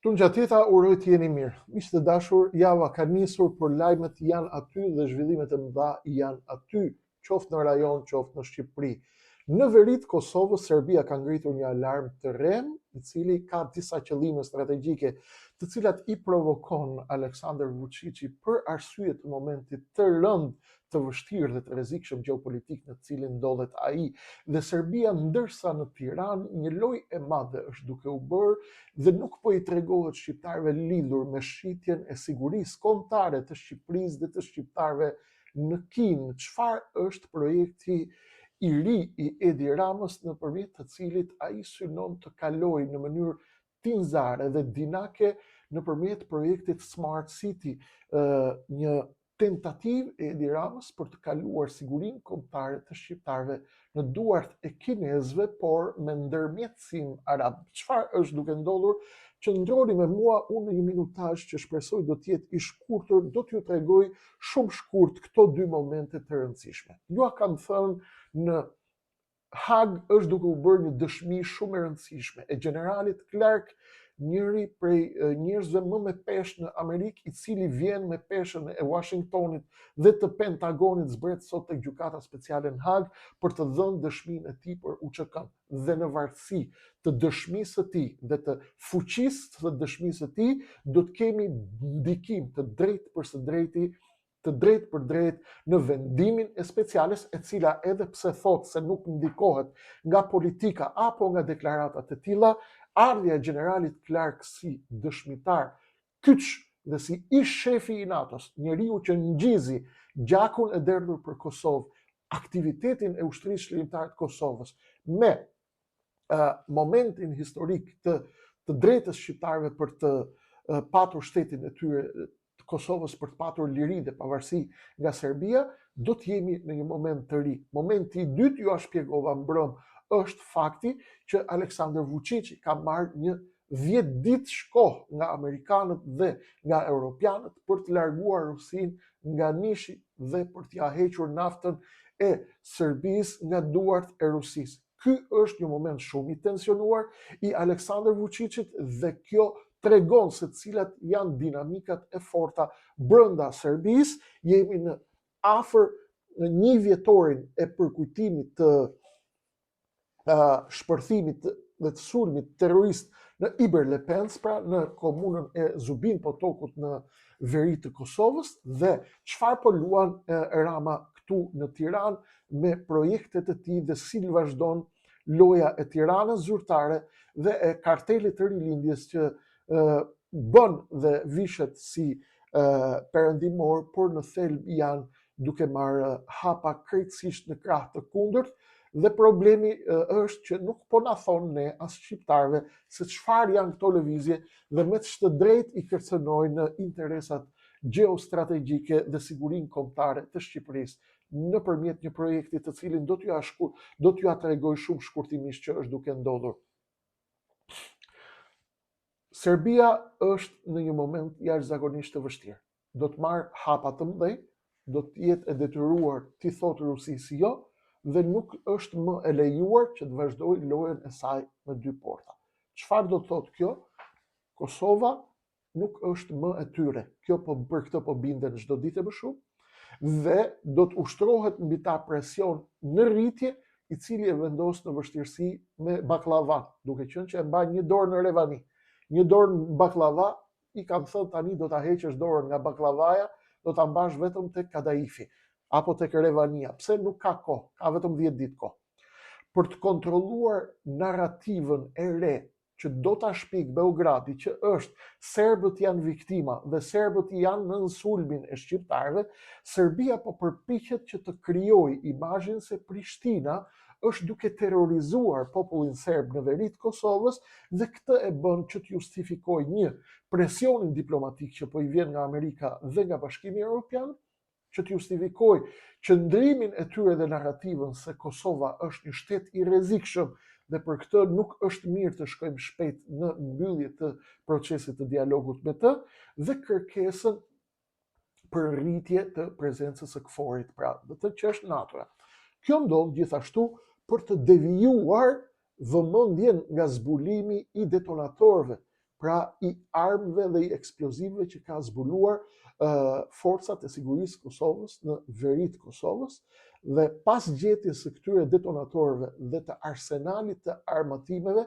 Tunxha Tjeta, uroj të jeni mirë. Miq të dashur, java ka nisur, por lajmet janë aty dhe zhvillimet e mëdha janë aty, qoftë në rajon, qoftë në Shqipëri. Në veri të Kosovës, Serbia ka ngritur një alarm të rremë, i cili ka disa qëllime strategjike, të cilat i provokon Aleksandër Vuçiçi për arsye të momentit të rëndë të vështirë dhe të rrezikshëm gjeopolitik në të cilin ndodhet ai dhe Serbia ndërsa në Tiranë një lojë e madhe është duke u bërë dhe nuk po i tregohet shqiptarëve lidhur me shitjen e sigurisë kombëtare të Shqipërisë dhe të shqiptarëve në Kinë. Çfarë është projekti i ri i Edi Ramës nëpërmjet të cilit ai synon të kalojë në mënyrë tinzare dhe dinake nëpërmjet projektit Smart City, një tentativë e Edi Ramës për të kaluar sigurinë kombëtare të shqiptarëve në duart e kinezëve, por me ndërmjetësim arab. Çfarë është duke ndodhur? Qëndroni me mua, unë në një minutazh që shpresoj do të jetë i shkurtër, do t'ju tregoj shumë shkurt këto dy momente të rëndësishme. Jua kam thënë në Hagë është duke u bërë një dëshmi shumë e rëndësishme e gjeneralit Clark, njëri prej njerëzve më me peshë në Amerikë, i cili vjen me peshën e Washingtonit dhe të Pentagonit zbret sot tek Gjykata Speciale në Hagë për të dhënë dëshminë e tij për UÇK-n. Dhe në varësi të dëshmisë së tij dhe të fuqisë së dëshmisë së tij, do të kemi ndikim të drejtpërsëdrejti të drejtpërdrejtë në vendimin e Speciales, e cila edhe pse thotë se nuk ndikohet nga politika apo nga deklarata të tilla, ardhja e gjeneralit Clark si dëshmitar kyç dhe si ish-shefi i NATO-s, njeriu që ngjizi gjakun e derdhur për Kosovë, aktivitetin e Ushtrisë Çlirimtare të Kosovës me uh, momentin historik të të drejtës shqiptarëve për të uh, patur shtetin e tyre të Kosovës për të patur liri dhe pavarësi nga Serbia, do të jemi në një moment të ri. Momenti i dytë jua shpjegova mbrëm është fakti që Aleksandër Vuçiçi ka marrë një 10 ditësh kohë nga amerikanët dhe nga europianët për të larguar Rusinë nga Nishi dhe për t'ia hequr naftën e Serbisë nga duart e Rusisë. Ky është një moment shumë i tensionuar i Aleksandër Vuçiçit dhe kjo tregon se cilat janë dinamikat e forta brenda Serbisë. Jemi në afër në një vjetorin e përkujtimit të uh, shpërthimit dhe të sulmit terrorist në Ibër Lepenc, pra në komunën e Zubin Potokut në veri të Kosovës dhe çfarë po luan Rama këtu në Tiranë me projektet e tij dhe si vazhdon loja e Tiranës zyrtare dhe e kartelit të rilindjes që bën dhe vishet si perëndimor, por në thelb janë duke marrë hapa krejtësisht në krah të kundërt dhe problemi është që nuk po na thonë ne as shqiptarëve se çfarë janë këto lëvizje dhe me ç'të drejtë i kërcënojnë interesat gjeostrategjike dhe sigurinë kombëtare të Shqipërisë nëpërmjet një projekti të cilin do t'jua shku, do t'jua tregoj shumë shkurtimisht që është duke ndodhur. Serbia është në një moment jashtëzakonisht të vështirë. Do të marrë hapa të mëdhenj, do të jetë e detyruar t'i thotë Rusisë jo dhe nuk është më e lejuar që të vazhdojë lojën e saj me dy porta. Çfarë do të thotë kjo? Kosova nuk është më e tyre. Kjo po për këtë po binden çdo ditë e më shumë dhe do të ushtrohet mbi ta presion në rritje i cili e vendos në vështirësi me bakllava, duke qenë që e mban një dorë në revani, një dorë në bakllava, i kanë thënë tani do ta heqësh dorën nga bakllavaja, do ta mbash vetëm tek kadaifi apo tek revania. Pse nuk ka kohë? Ka vetëm 10 ditë kohë. Për të kontrolluar narrativën e re që do ta shpikë Beogradi, që është serbët janë viktima dhe serbët janë nën sulmin e shqiptarëve, Serbia po përpiqet që të krijojë imazhin se Prishtina është duke terrorizuar popullin serb në veri të Kosovës dhe këtë e bën që të justifikojë një presionin diplomatik që po i vjen nga Amerika dhe nga Bashkimi Evropian, që të justifikojë qëndrimin e tyre dhe narrativën se Kosova është një shtet i rrezikshëm dhe për këtë nuk është mirë të shkojmë shpejt në mbyllje të procesit të dialogut me të dhe kërkesën për rritje të prezencës së KFOR-it, pra dhe të që është NATO-ja. Kjo ndodh gjithashtu për të devijuar vëmendjen nga zbulimi i detonatorëve. pra i armëve dhe i eksplozivëve që ka zbuluar forcat e sigurisë së Kosovës në veri të Kosovës dhe pas gjetjes së këtyre detonatorëve dhe të arsenalit të armatimeve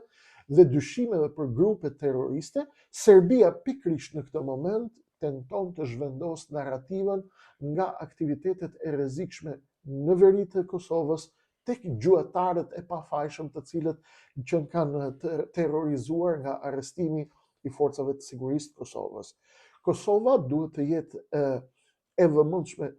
dhe dyshimeve për grupe terroriste, Serbia pikërisht në këtë moment tenton të zhvendosë narrativën nga aktivitetet e rrezikshme në veri të Kosovës tek gjuetarët e pafajshëm të cilët qenkan terrorizuar nga arrestimi i forcave të sigurisë të Kosovës. Kosova duhet të jetë e, e vëmendshme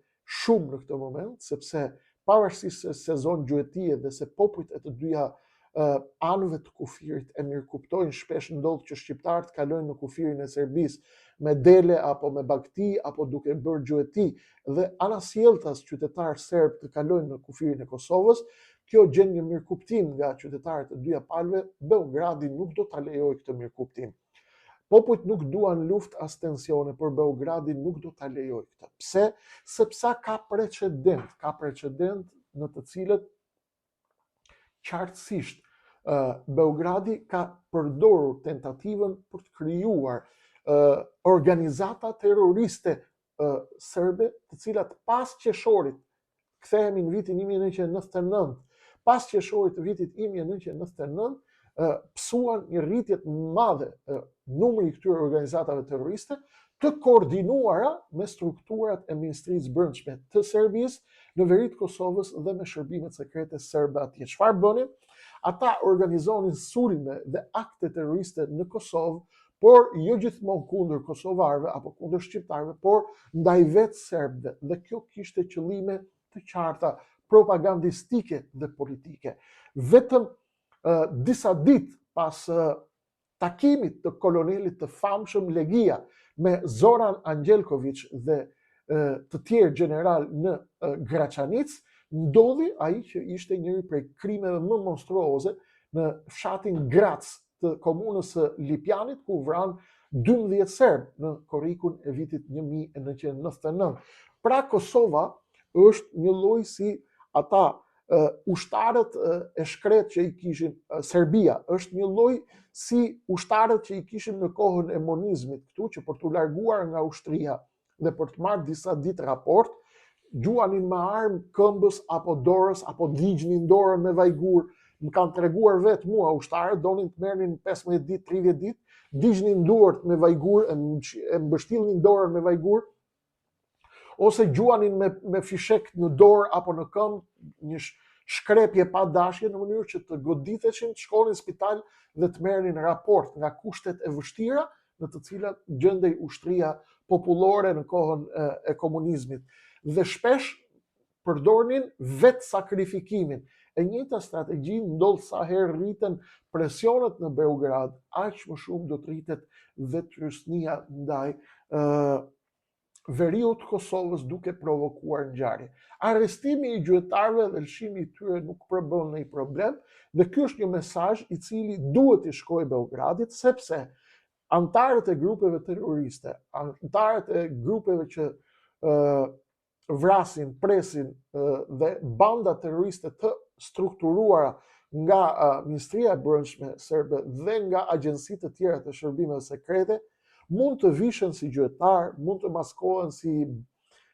shumë në këtë moment, sepse pavarësisht se sezon gjuetie dhe se popujt e të dyja anëve të kufirit e mirëkuptojnë shpesh ndodh që shqiptarët kalojnë në kufirin e Serbisë me dele apo me bagëti apo duke bërë gjueti dhe anasjelltas qytetarë serbë të kalojnë në kufirin e Kosovës, kjo gjen një mirëkuptim nga qytetarët e dyja palëve, Beogradi nuk do ta lejojë këtë mirëkuptim. Popujt nuk duan luftë as tensione, por Beogradi nuk do ta lejojë këtë. Pse? Sepse ka precedent, ka precedent në të cilët qartësisht Beogradi ka përdorur tentativën për të krijuar organizata terroriste serbe, të cilat pas qershorit, kthehemi në vitin 1999, pas qershorit të vitit 1999, pësuan një rritje të madhe numri i këtyre organizatave terroriste, të koordinuara me strukturat e Ministrisë së Brendshme të Serbisë në veri të Kosovës dhe me shërbimet sekrete serbe atje. Çfarë bënin? Ata organizonin sulme dhe akte terroriste në Kosovë, por jo gjithmonë kundër kosovarëve apo kundër shqiptarëve, por ndaj vetë serbëve. Dhe kjo kishte qëllime të qarta propagandistike dhe politike. Vetëm uh, disa ditë pas uh, takimit të kolonelit të famshëm Legija me Zoran Angelkovic dhe të tjerë gjeneralë në Graçanicë, ndodhi ai që ishte njëri prej krimeve më monstruoze në fshatin Grac të komunës së Lipjanit, ku vranë 12 serbë në korrikun e vitit 1999. Pra Kosova është një lloj si ata ushtarët e shkretë që i kishin Serbia, është një lloj si ushtarët që i kishim në kohën e monizmit këtu, që për t'u larguar nga ushtria dhe për të marrë disa ditë raport, gjuanin me armë këmbës apo dorës apo digjnin dorën me vajgur. Më kanë treguar vetë mua ushtarët donin të merrnin 15 ditë, 30 ditë, digjnin duart me vajgur, e mbështillnin dorën me vajgur ose gjuanin me me fishek në dorë apo në këmbë, një shkrepje pa dashje në mënyrë që të goditeshin, të shkonin në spital dhe të merrnin raport nga kushtet e vështira në të cilat gjendej ushtria popullore në kohën e, e komunizmit. Dhe shpesh përdornin vetësakrifikimin. E njëjta strategji ndodh sa herë rriten presionet në Beograd, aq më shumë do të rritet dhe trysnia ndaj ë veriut të Kosovës duke provokuar ngjarje. Arrestimi i gjuetarëve dhe lëshimi i tyre nuk përbën ndonjë problem dhe ky është një mesazh i cili duhet t'i shkojë Beogradit sepse anëtarët e grupeve terroriste, anëtarët e grupeve që ë vrasin, presin dhe banda terroriste të strukturuara nga Ministria e Brendshme serbe dhe nga agjenci të tjera të shërbimeve sekrete, mund të vishen si gjuetarë, mund të maskohen si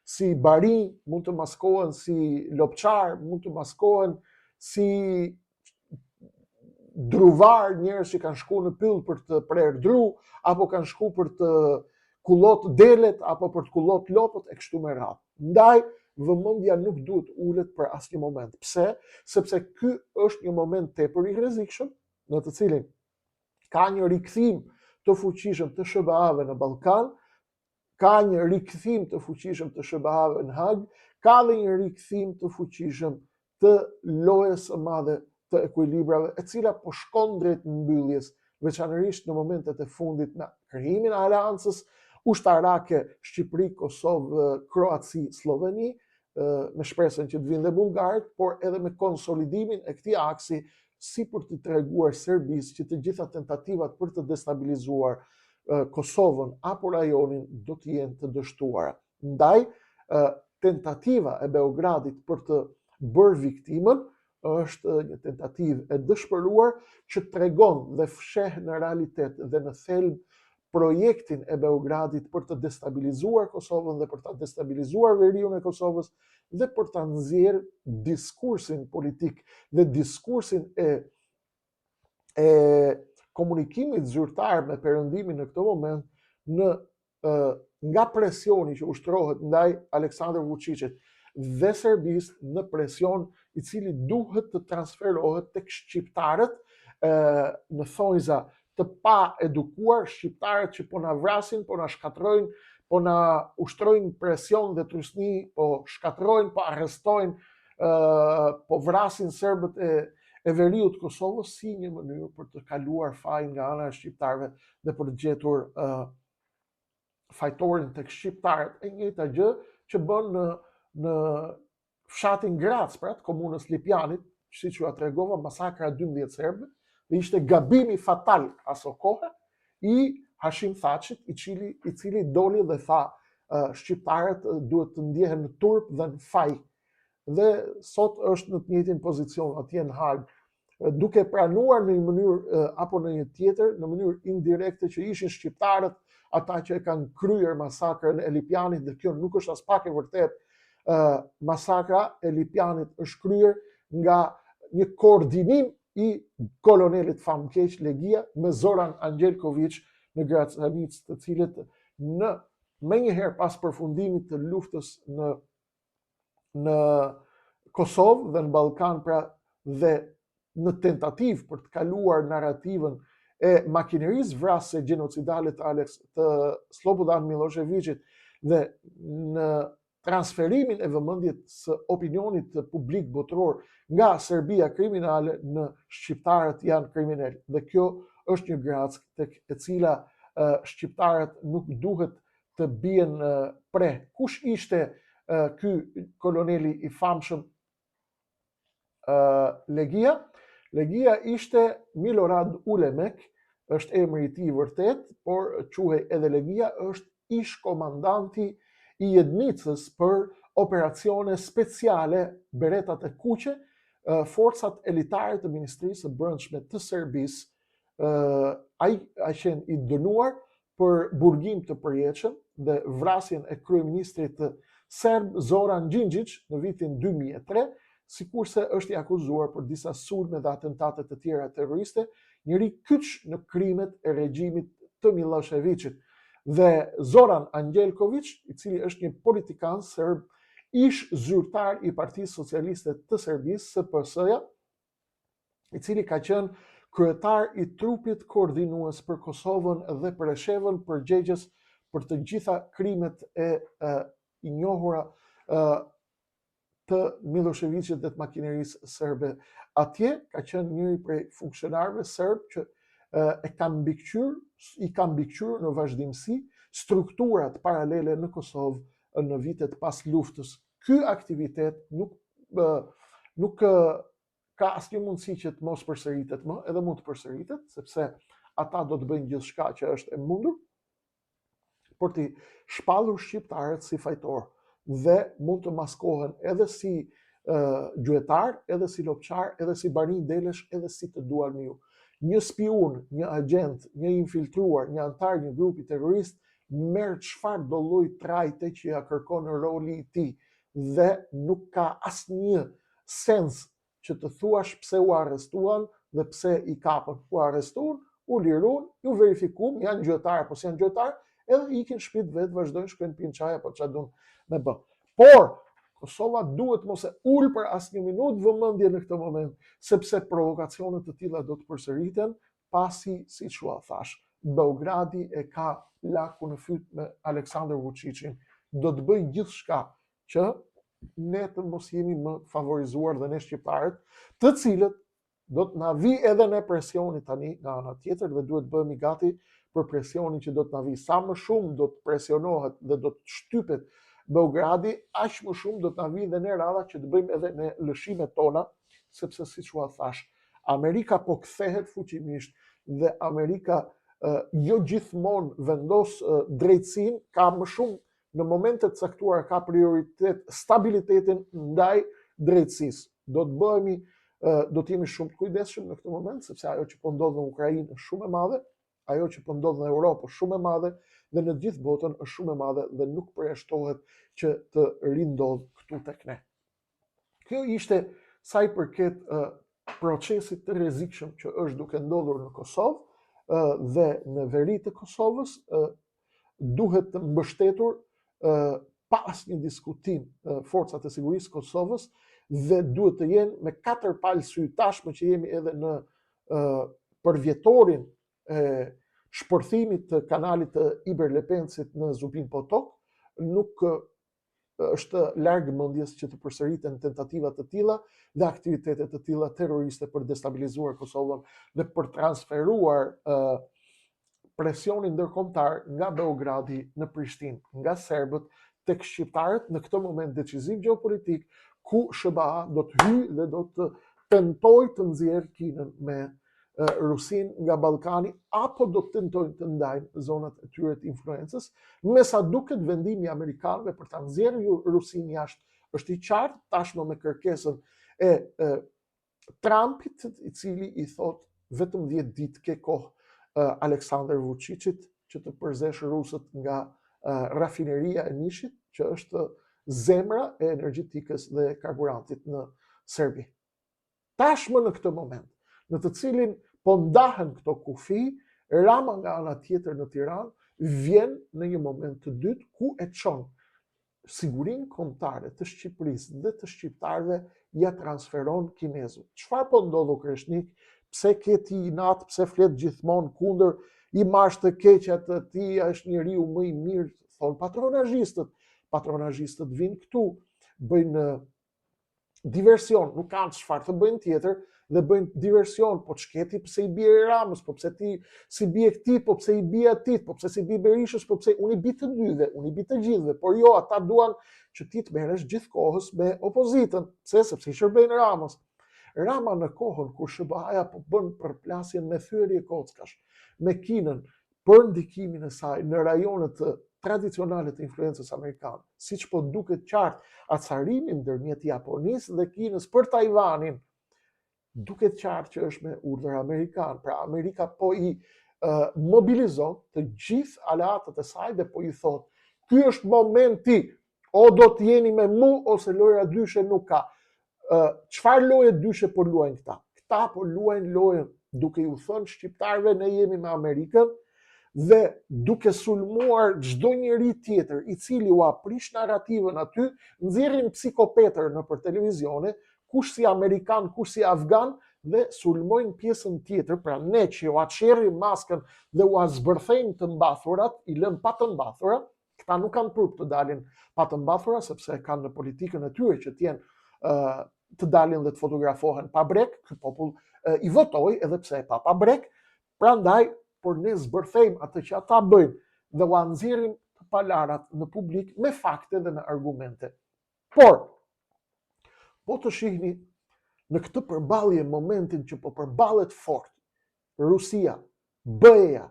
si barinj, mund të maskohen si lopçarë, mund të maskohen si druvarë, njerëz që kanë shku në pyll për të prerë dru, apo kanë shku për të kullot delet, apo për të kullot lopët, e kështu me radhë. Ndaj, vëmendja nuk duhet ulet për asnjë moment. Pse? Sepse ky është një moment tepër i rrezikshëm, në të cilin ka një rikthim të fuqishëm të SHBA-ve në Ballkan, ka një rikthim të fuqishëm të SHBA-ve në Hagë, ka dhe një rikthim të fuqishëm të lojës së madhe të ekuilibrave, e cila po shkon drejt mbylljes, veçanërisht në momentet e fundit me krijimin e aleancës ushtarake Shqipëri, Kosovë, Kroaci, Slloveni, me shpresën që të vinë dhe bullgarët, por edhe me konsolidimin e këtij aksi si për t'i treguar Serbisë që të gjitha tentativat për të destabilizuar Kosovën apo rajonin do të jenë të dështuara. Ndaj, tentativa e Beogradit për të bërë viktimën Është një tentativë e dëshpëruar që tregon dhe fsheh në realitet dhe në thelb projektin e Beogradit për të destabilizuar Kosovën dhe për ta destabilizuar veriun e Kosovës dhe për ta nxjerrë diskursin politik dhe diskursin e e komunikimit zyrtar me Perëndimin në këtë moment në nga presioni që ushtrohet ndaj Aleksandër Vuçiçit dhe Serbisë në presion i cili duhet të transferohet tek shqiptarët në thonjza të paedukuar, shqiptarët që po na vrasin, po na shkatërrojnë, po na ushtrojnë presion dhe trysni, po shkatërrojnë, po arrestojnë, po vrasin serbët e e veriut të Kosovës si një mënyrë për të kaluar fajin nga ana e shqiptarëve dhe për të gjetur uh, fajtorin tek shqiptarët. E njëjta gjë që bënë në në fshatin Grac, pra të komunës Lipjanit, siç jua tregova, masakra e 12 serbëve, dhe ishte gabimi fatal aso kohe i Hashim Thaçit, i cili i cili doli dhe tha uh, shqiptarët duhet të ndjehen në turp dhe në faj. Dhe sot është në të njëjtin pozicion atje në Hagë, duke pranuar në një mënyrë apo në një tjetër, në mënyrë indirekte që ishin shqiptarët ata që e kanë kryer masakrën e Lipjanit dhe kjo nuk është aspak e vërtetë. Masakra e Lipjanit është kryer nga një koordinim i kolonelit famkeq Legia me Zoran Angelkovic në Graçanicë, të cilët në menjëherë pas përfundimit të luftës në në Kosovë dhe në Ballkan pra dhe në tentativë për të kaluar narrativën e makinerisë vrasëse gjenocidale të Alex të Slobodan Millosheviqit dhe në transferimin e vëmendjes së opinionit të publik botëror nga Serbia kriminale në shqiptarët janë kriminelë. Dhe kjo është një grackë tek e cila shqiptarët nuk duhet të bien pre. Kush ishte ky koloneli i famshëm Legia? Legia ishte Milorad Ulemek, është emri i tij i vërtetë, por quhej edhe Legia, është ish komandanti i Jednicës për operacione speciale Beretat e Kuqe, forcat elitare të Ministrisë së Brendshme të Serbisë. Ai ka qenë i dënuar për burgim të përjetshëm dhe vrasjen e kryeministrit serb Zoran Gjingjiq në vitin 2003, sikurse është i akuzuar për disa sulme dhe atentate të tjera terroriste, njeri kyç në krimet e regjimit të Millosheviqit. Dhe Zoran Angelkoviq, i cili është një politikan serb, ish zyrtar i Partisë Socialiste të Serbisë, SPS-ja, i cili ka qenë kryetar i trupit koordinues për Kosovën dhe Preshevën, përgjegjës për të gjitha krimet e, e i njohura e, të Millosheviqit dhe të makinerisë serbe. Atje ka qenë njëri prej funksionarëve serb që e ka mbikëqyr, i ka mbikëqyr në vazhdimësi strukturat paralele në Kosovë në vitet pas luftës. Ky aktivitet nuk nuk ka asnjë mundësi që të mos përsëritet më, edhe mund të përsëritet, sepse ata do të bëjnë gjithçka që është e mundur për t'i shpallur shqiptarët si fajtorë dhe mund të maskohen edhe si uh, gjuetar, edhe si lopçar, edhe si barinj delesh, edhe si të duan ju. Një spiun, një agjent, një infiltruar, një anëtar një grupi terrorist merr çfarëdo lloj trajte që ia kërkon roli i tij dhe nuk ka asnjë sens që të thuash pse u arrestuan dhe pse i kapën. U arrestuan, u liruan, ju verifikum, janë gjuetarë apo s'janë gjuetarë, edhe ikin shpi të vet, vazhdojnë shkojnë pinë çaj apo ça duan me bë. Por Kosova duhet mos e ulë për asnjë minutë vëmendje në këtë moment, sepse provokacione të tilla do të përsëriten, pasi, siç jua thashë, Beogradi e ka lakun në fyt me Aleksandër Vuçiçin, do të bëjë gjithçka që ne të mos jemi më favorizuar dhe ne shqiptarët, të cilët do të na vijë edhe ne presioni tani nga ana tjetër dhe duhet të bëhemi gati për presionin që do të na vijë. Sa më shumë do të presionohet dhe do të shtypet Beogradi, aq më shumë do të na vijë dhe ne radha që të bëjmë edhe ne lëshimet tona, sepse siç ua thashë, Amerika po kthehet fuqimisht dhe Amerika jo gjithmonë vendos drejtësinë, ka më shumë në momente të caktuara ka prioritet stabilitetin ndaj drejtësisë. Do të bëhemi Do të jemi shumë të kujdesshëm në këtë moment, sepse ajo që po ndodh në Ukrainë është shumë e madhe, ajo që po ndodh në Europë është shumë e madhe dhe në gjithë botën është shumë e madhe dhe nuk përjashtohet që të rindodhë këtu tek ne. Kjo ishte sa i përket uh, procesit të rrezikshëm që është duke ndodhur në Kosovë uh, dhe në veri të Kosovës, uh, duhet të mbështetur uh, pa asnjë diskutim uh, forcat e sigurisë së Kosovës dhe duhet të jenë me katër palë sy tashmë që jemi edhe në uh, përvjetorin e shpërthimit të kanalit të Ibër Lepencit në Zubin Potok, nuk është larg mendjes që të përsëriten tentativa të tilla dhe aktivitete të tilla terroriste për destabilizuar Kosovën dhe për transferuar uh, presionin ndërkombëtar nga Beogradi në Prishtinë, nga serbët tek shqiptarët në këtë moment deciziv gjeopolitik ku SHBA do të hyjë dhe do të tentojë të nxjerrë Kinën me Rusinë nga Ballkani apo do të tentojnë të ndajnë zonat e tyre të influencës. Me sa duket vendimi i amerikanëve për ta nxjerrë Rusinë jashtë është i qartë tashmë me kërkesën e, e Trumpit, i cili i thotë vetëm 10 ditë ke kohë Aleksandër Vučićit që të përzesh rusët nga rafineria e Nishit, që është zemra e energjetikës dhe karburantit në Serbi. Tashmë në këtë moment, në të cilin po ndahen këto kufi, Rama nga ana tjetër në Tiranë vjen në një moment të dytë ku e çon sigurinë kombëtare të Shqipërisë dhe të shqiptarëve ia transferon kinezëve. Çfarë po ndodh o Kreshnik? Pse ke ti inat, pse flet gjithmonë kundër i marrsh të keqja të ti është njeriu më i mirë, thonë patronazhistët. Patronazhistët vijnë këtu, bëjnë diversion, nuk kanë çfarë të bëjnë tjetër dhe bëjnë diversion, po ç'ke ti pse i bie Ramës, po pse ti s'i bie këtij, po pse i bie atij, po pse s'i bie Berishës, po pse unë i bi të dyve, unë i bi të gjithëve, por jo, ata duan që ti të merresh gjithë kohës me opozitën, pse sepse i shërbejnë Ramës. Rama në kohën kur SHBA-ja po bën përplasjen me thyerje kockash me Kinën për ndikimin e saj në rajonet tradicionale të influencës amerikane, siç po duket qartë acarimi ndërmjet Japonisë dhe Kinës për Tajvanin, duket qartë që është me urdhër amerikan. Pra Amerika po i uh, mobilizon të gjithë aleatët e saj dhe po i thotë, ky është momenti, o do të jeni me mu ose lojra dyshe nuk ka. Çfarë loje dyshe po luajnë këta? Këta po luajnë lojën duke ju thënë shqiptarëve ne jemi me Amerikën dhe duke sulmuar çdo njeri tjetër i cili ua prish narrativën aty, nxjerrin psikopetër nëpër televizione, kush si amerikan, kush si afgan dhe sulmojnë pjesën tjetër, pra ne që ua çjerrim maskën dhe ua zbërthejmë të mbathurat, i lëmë pa të mbathura, Këta nuk kanë turp të dalin pa të mbathura sepse kanë në politikën e tyre që të jenë ë të dalin dhe të fotografohen pa brekë, ky popull i votoi edhe pse e pa pa brekë, prandaj por ne zbërthejmë atë që ata bëjnë dhe ua nxjerrim të palarat në publik me fakte dhe me argumente. Por, po të shihni në këtë përballje momentin që po përballet fort Rusia, BE-ja,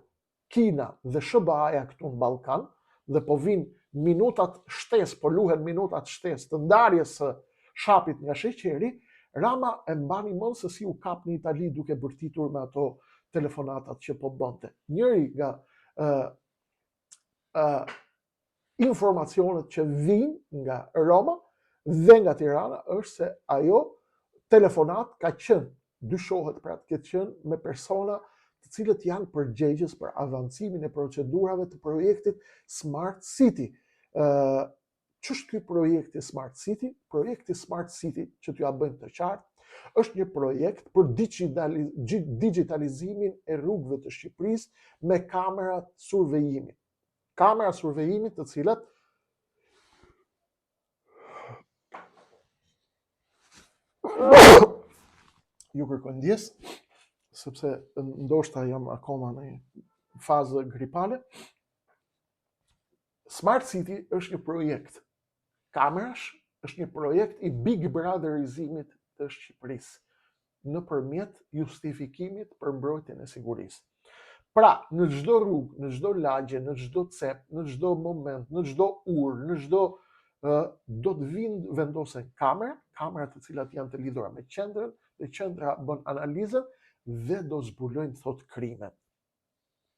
Kina dhe SHBA-ja këtu në Ballkan dhe po vijnë minutat shtesë, po luhen minutat shtesë të ndarjes së shapit nga sheqeri, Rama e mbani mend se si u kap në Itali duke bërtitur me ato telefonatat që po bënte. Njëri nga ë uh, uh, informacionet që vijnë nga Roma dhe nga Tirana është se ajo telefonatë ka qenë, dyshohet pra të ketë qenë me persona të cilët janë përgjegjës për avancimin e procedurave të projektit Smart City. Ë Ç'është ky projekti Smart City? Projekti Smart City, që t'jua bëjmë të qartë, është një projekt për digjitalizimin e rrugëve të Shqipërisë me kamera survejimi. Kamera survejimi të cilat ju kërkoj ndjesë, sepse ndoshta jam akoma në një fazë gripale. Smart City është një projekt kamerash, është një projekt i Big Brotherizimit të Shqipërisë nëpërmjet justifikimit për mbrojtjen e sigurisë. Pra, në çdo rrugë, në çdo lagje, në çdo cep, në çdo moment, në çdo urë, në çdo do të vijnë vendosen kamera, kamera të cilat janë të lidhura me qendrën Dhe qendra bën analizën dhe do zbulojmë thotë krimet.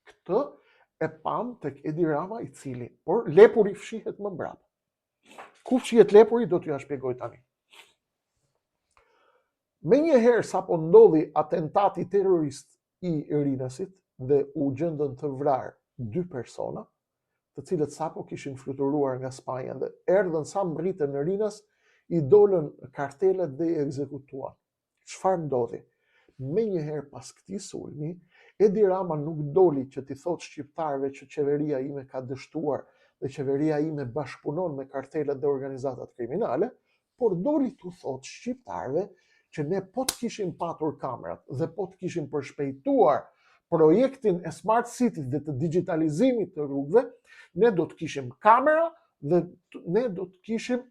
Këtë e pamë tek Edi Rama i cili, por lepuri fshihet më mbrapa. Ku fshihet lepuri do t'jua shpjegoj tani. Menjëherë sapo ndodhi atentati terrorist i Rinasit dhe u gjendën të vrarë dy persona, të cilët sapo kishin fluturuar nga Spanja dhe erdhën sa mbërritën në Rinas, i dolën kartelet dhe i ekzekutuan. Çfarë ndodhi? Menjëherë pas këtij sulmi, Edi Rama nuk doli që t'i thotë shqiptarëve që qeveria ime ka dështuar dhe qeveria ime bashkëpunon me kartelet dhe organizatat kriminale, por doli t'u thotë shqiptarëve që ne po të kishim patur kamerat dhe po të kishim përshpejtuar projektin e Smart City dhe të digjitalizimit të rrugëve, ne do të kishim kamera dhe ne do të kishim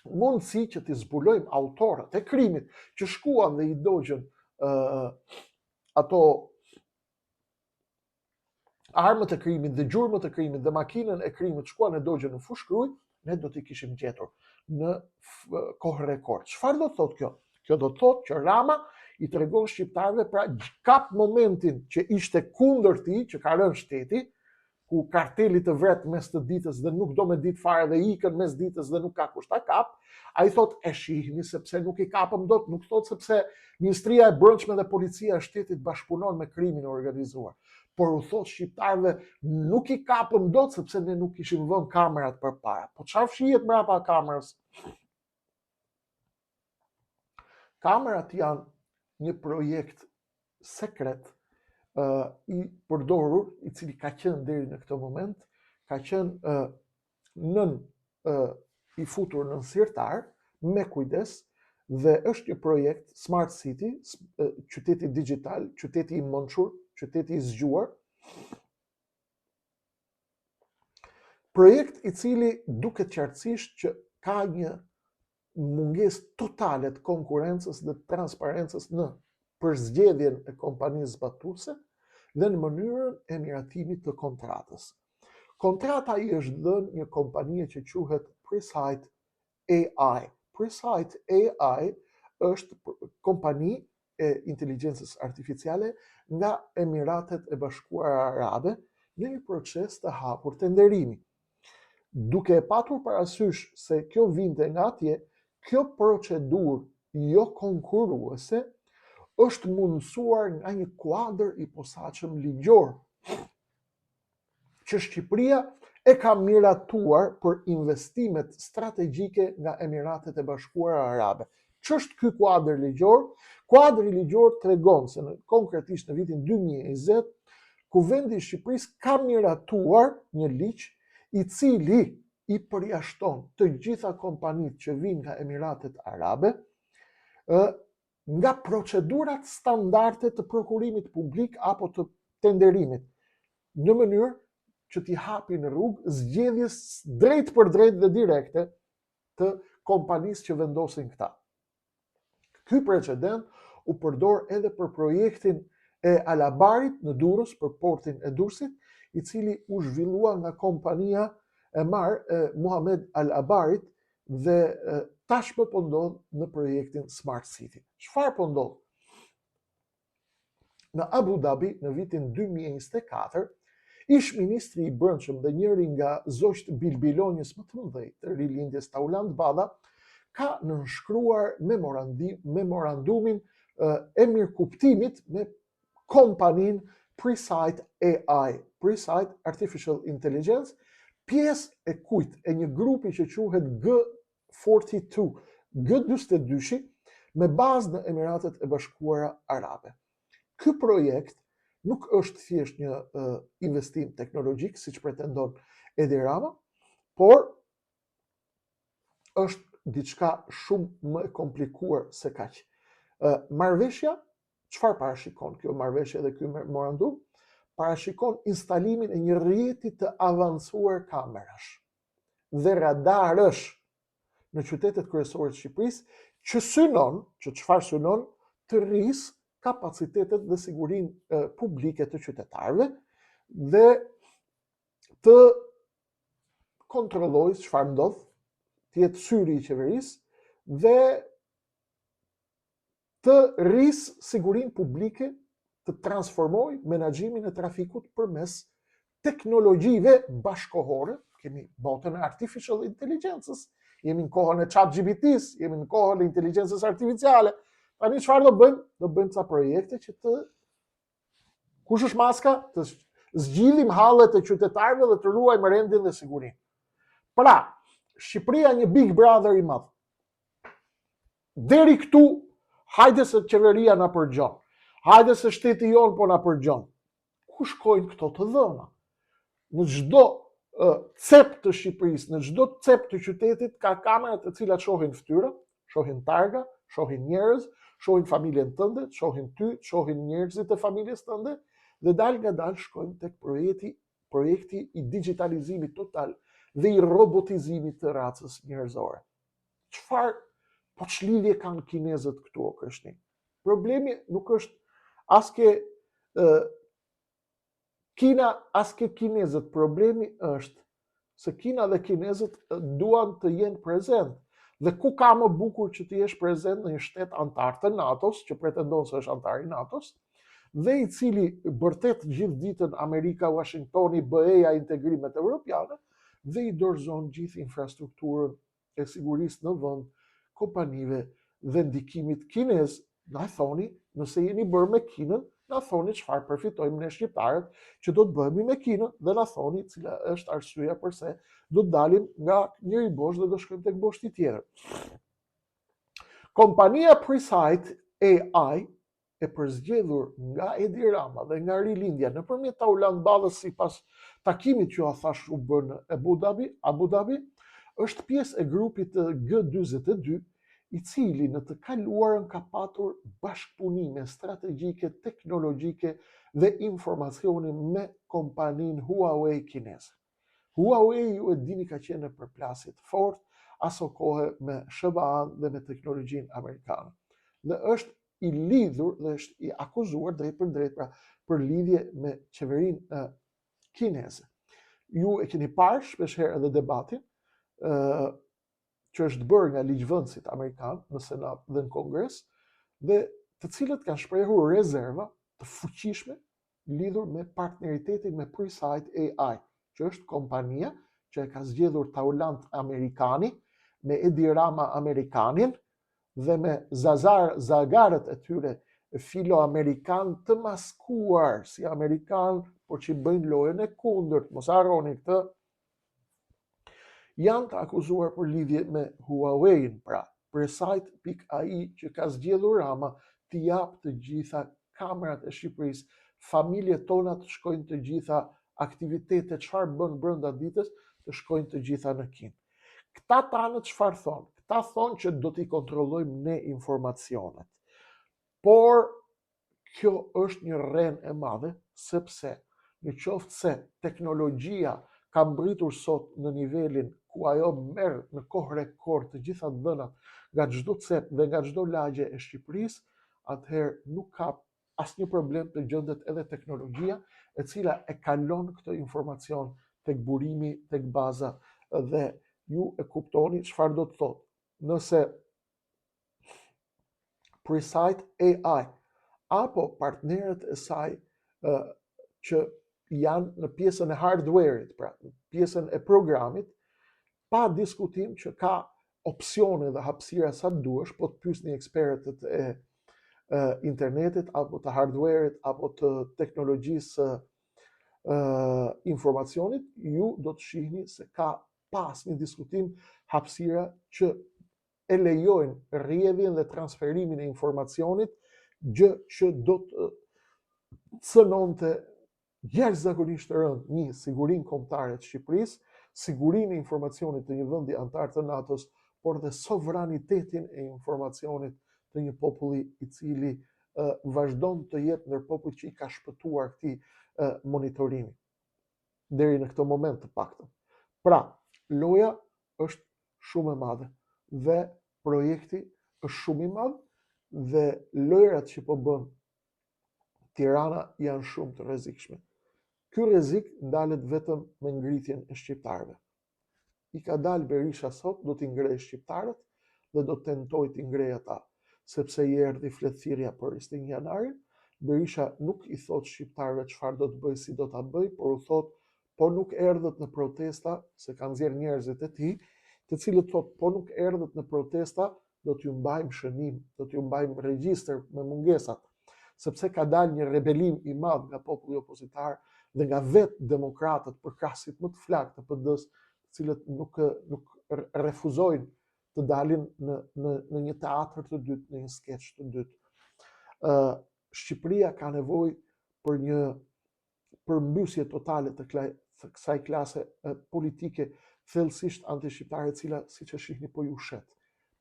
mundësi që t'i zbulojmë autorët e krimit që shkuan dhe i dogjën uh, ato armët e krimit dhe gjurmët e krimit dhe makinën e krimit shkuan e dogjën në Fushë-Krujë, ne do t'i kishim gjetur në kohë rekord. Çfarë do të thotë kjo? Kjo do të thotë që Rama i tregon shqiptarëve pra kap momentin që ishte kundër tij, që ka rënë shteti, ku karteli të vret mes të ditës dhe nuk do me ditë fare dhe ikën mes ditës dhe nuk ka kush ta kap, ai thotë e shihni sepse nuk i kapëm dot, nuk thotë sepse Ministria e Brendshme dhe Policia e Shtetit bashkëpunon me krimin e organizuar. Por u thotë shqiptarëve nuk i kapëm dot sepse ne nuk kishim vënë kamerat përpara. Po çfarë fshihet mbrapa kamerës? Kamerat janë një projekt sekret uh, i përdorur, i cili ka qenë deri në këtë moment, ka qenë uh, nën uh, i futur nën sirtar me kujdes dhe është një projekt Smart City, qyteti digital, qyteti i mençur, qyteti i zgjuar. Projekt i cili duket qartësisht që ka një mungesë totale të konkurrencës dhe të transparencës në përzgjedhjen e kompanisë zbatuese dhe në mënyrën e miratimit të kontratës. Kontrata i është dhënë një kompanie që quhet Presight AI. Presight AI është kompani e inteligjencës artificiale nga Emiratet e Bashkuara Arabe në një proces të hapur tenderimi. Duke e patur parasysh se kjo vinte nga atje, kjo procedurë jo konkurruese është mundësuar nga një kuadër i posaçëm ligjor që Shqipëria e ka miratuar për investimet strategjike nga Emiratet e Bashkuara Arabe. Ç'është ky kuadër ligjor? Kuadri ligjor tregon se në konkretisht në vitin 2020 Kuvendi i Shqipërisë ka miratuar një ligj i cili i përjashton të gjitha kompanitë që vijnë nga Emiratet Arabe ë nga procedurat standarde të prokurimit publik apo të tenderimit, në mënyrë që t'i hapin rrugë zgjedhjes drejtpërdrejt dhe direkte të kompanisë që vendosin këta. Ky precedent u përdor edhe për projektin e Alabarit në Durrës për portin e Durrësit, i cili u zhvillua nga kompania e marrë e Muhamed Al Abarit dhe tashmë po ndodh në projektin Smart City. Çfarë po ndodh? Në Abu Dhabi në vitin 2024, ish ministri i Brendshëm dhe njëri nga zogjtë bilbilonjës më të mëdhenj të rilindjes Taulant Balla ka nënshkruar memorandumin e mirëkuptimit me kompaninë Presight AI, Presight Artificial Intelligence, pjesë e kujt e një grupi që quhet G42, G42-shi, me bazë në Emiratet e Bashkuara Arabe. Ky projekt nuk është thjesht një uh, investim teknologjik, siç pretendon Edi Rama, por është diçka shumë më e komplikuar se kaq. Uh, marrëveshja, çfarë parashikon kjo marrëveshje dhe ky memorandum? Parashikon instalimin e një rrjeti të avancuar kamerash dhe radarësh në qytetet kryesore të Shqipërisë, që synon, që çfarë synon, të rrisë kapacitetet dhe sigurinë publike të qytetarëve dhe të kontrollojë çfarë ndodh, të jetë syri i qeverisë dhe Të rrisë sigurinë publike, të transformojë menaxhimin e trafikut përmes teknologjive bashkëkohore, kemi botën e artificial intelligence-s, jemi në kohën e chat GPT-s, jemi në kohën e inteligjencës artificiale. Tani çfarë do bëjmë? Do bëjmë ca projekte që të Kush është maska? Të zgjidhim hallet e qytetarëve dhe të ruajmë rendin dhe sigurinë. Pra, Shqipëria një Big Brother i madh. Deri këtu, hajde se qeveria na përgjon. Hajde se shteti jonë po na përgjon. Ku shkojnë këto të dhëna? Në çdo cep të Shqipërisë, në çdo cep të qytetit ka kamera të cilat shohin fytyra, shohin targa, shohin njerëz, shohin familjen tënde, shohin ty, shohin njerëzit e familjes tënde dhe dalëngadalë shkojmë tek projekti projekti i digjitalizimit total dhe i robotizimit të racës njerëzore. Çfarë po ç'lidhje kanë kinezët këtu o Kreshnik? Problemi nuk është as ke Kina as ke kinezët, problemi është se Kina dhe kinezët duan të jenë prezent. Dhe ku ka më bukur që të jesh prezent në një shtet anëtar të NATO-s, që pretendon se është anëtar i NATO-s, dhe i cili bërtet gjithë ditën Amerika, Washingtoni, BE-ja, integrimet evropiane, dhe i dorëzon gjithë infrastrukturën e sigurisë në vend kompanive dhe ndikimit kinez, na thoni, nëse jeni bërë me Kinën, na thoni çfarë përfitojmë ne shqiptarët që do të bëhemi me Kinën dhe na thoni cila është arsyeja përse do të dalim nga njëri bosht dhe do shkojmë tek boshti tjetër. Kompania Presight AI e përzgjedhur nga Edi Rama dhe nga Rilindja nëpërmjet Taulant Ballës sipas takimit që jua thashë u bë në Abu Dhabi, Abu Dhabi, është pjesë e grupit të G42, i cili në të kaluarën ka patur bashkëpunime strategjike, teknologjike dhe informacioni me kompaninë Huawei kineze. Huawei ju e dini ka qenë në përplasje të fortë asokohe me SHBA-n dhe me teknologjinë amerikane. Dhe është i lidhur dhe është i akuzuar drejtpërdrejt pra për lidhje me qeverinë kineze. Ju e keni parë shpeshherë edhe debatin ë që është bërë nga ligjvënësit amerikanë në Senat dhe në Kongres dhe të cilët kanë shprehur rezerva të fuqishme lidhur me partneritetin me Presight AI, që është kompania që e ka zgjedhur Taulant Amerikani me Edi Rama Amerikanin dhe me zazar zagarët e tyre filo-amerikan të maskuar si amerikan, por që bëjnë lojën e kundërt, mos harroni këtë, janë të akuzuar për lidhje me Huawei-n, pra Presight.ai që ka zgjedhur Rama t'i japë të gjitha kamerat e Shqipërisë, familjet tona të shkojnë të gjitha aktivitetet çfarë bën brenda ditës, të shkojnë të gjitha në Kinë. Këta tanët çfarë thonë? Këta thonë që do t'i kontrollojmë ne informacionet. Por kjo është një rrenë e madhe, sepse në qoftë se teknologjia ka mbërritur sot në nivelin ku ajo merr në kohë rekord të gjitha të dhënat nga çdo cep dhe nga çdo lagje e Shqipërisë, atëherë nuk ka asnjë problem të gjendet edhe teknologjia e cila e kalon këtë informacion tek burimi, tek baza dhe ju e kuptoni çfarë do të thotë. Nëse Presight AI apo partnerët e saj që janë në pjesën e hardware-it, pra në pjesën e programit, pa diskutim që ka opsione dhe hapësira sa të duash, po të pyesni ekspertët e, e internetit apo të hardware-it apo të teknologjisë së informacionit, ju do të shihni se ka pa asnjë diskutim hapësira që e lejojnë rrjedhjen dhe transferimin e informacionit, gjë që do të cënonte jashtëzakonisht rëndë një sigurinë kombëtare të Shqipërisë, sigurinë e informacionit të një vendi anëtar të NATO-s, por dhe sovranitetin e informacionit të një populli i cili uh, vazhdon të jetë ndër popujt që i ka shpëtuar këtij uh, monitorimi. Deri në këtë moment të paktën. Pra, loja është shumë e madhe dhe projekti është shumë i madh dhe lojrat që po bën Tirana janë shumë të rrezikshme. Ky rrezik ndalet vetëm me ngritjen e shqiptarëve. I ka dalë Berisha sot, do t'i ngrejë shqiptarët dhe do të tentojë t'i ngrejë ata. sepse i erdhi fletëthirrja për 21 janarin. Berisha nuk i thotë shqiptarëve çfarë do të bëjë, si do ta bëjë, por u thotë po nuk erdhët në protesta, se ka nxjerrë njerëzit e tij, të cilët thotë po nuk erdhët në protesta, do t'ju mbajmë shënim, do t'ju mbajmë regjistër me mungesat, sepse ka dalë një rebelim i madh nga populli opozitar dhe nga vetë demokratët, përkrahësit më të flaktë të PD-së, të cilët nuk nuk refuzojnë të dalin në në në një teatër të dytë, në një skeç të dytë. Ë Shqipëria ka nevojë për një përmbysje totale të, kla, të kësaj klase politike thellësisht antishqiptare, e cila, siç e shihni, po ju shet.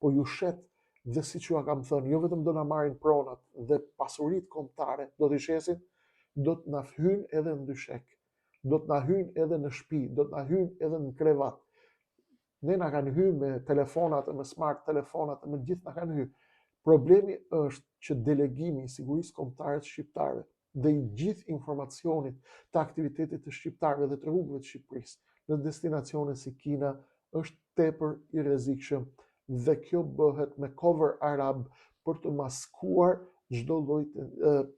Po ju shet dhe siç jua kam thënë, jo vetëm do na marrin pronat dhe pasuritë kombëtare, do t'i shesin, do të na hyjnë edhe në dyshek, do të na hyjnë edhe në shtëpi, do të na hyjnë edhe në krevat. Ne na kanë hy me telefonat e me smart telefonat e me gjithë na kanë hy. Problemi është që delegimi i sigurisë kombëtare të shqiptarëve dhe i gjithë informacionit të aktivitetit të shqiptarëve dhe të rrugëve të Shqipërisë në destinacione si Kina është tepër i rrezikshëm dhe kjo bëhet me cover arab për të maskuar çdo lloj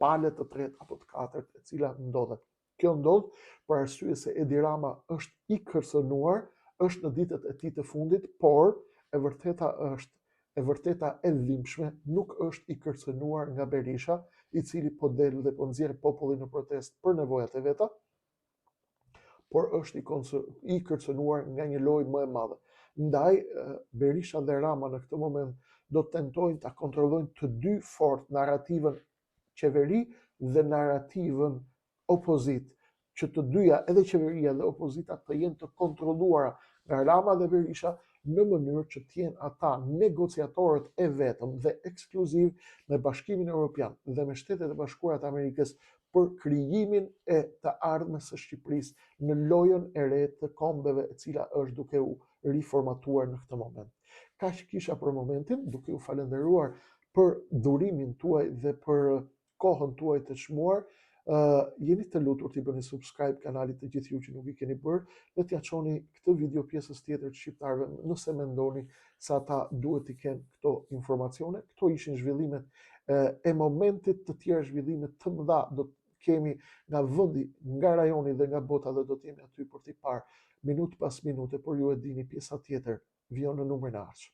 pale të tretë apo të katërt e cila ndodhet. Kjo ndodh për arsye se Edi Rama është i kërcënuar, është në ditët e tij të fundit, por e vërteta është, e vërteta e dhimbshme nuk është i kërcënuar nga Berisha, i cili po del dhe po nxjerr popullin në protestë për nevojat e veta, por është i, i kërcënuar nga një lojë më e madhe. Ndaj, Berisha dhe Rama në këtë moment do të tentojnë ta kontrollojnë të dy fort narrativën qeveri dhe narrativën opozitë, që të dyja edhe qeveria dhe opozita të jenë të kontrolluara nga Rama dhe Berisha në mënyrë që të jenë ata negociatorët e vetëm dhe ekskluziv me Bashkimin Evropian dhe me Shtetet e Bashkuara të Amerikës për krijimin e të ardhmes së Shqipërisë në lojën e re të kombeve e cila është duke u riformatuar në këtë moment. Kaq kisha për momentin, duke ju falënderuar për durimin tuaj dhe për kohën tuaj të çmuar. Uh, jeni të lutur t'i bëni subscribe kanalit të gjithë ju që nuk i keni bërë dhe t'ia çoni këtë video pjesës tjetër të shqiptarëve nëse mendoni se ata duhet t'i kenë këto informacione. Këto ishin zhvillimet e momentit të tjera zhvillime të mëdha do të kemi nga vendi, nga rajoni dhe nga bota dhe do të jemi aty për t'i parë minutë pas minute, por ju e dini pjesa tjetër vijon në numrin e ardhshëm.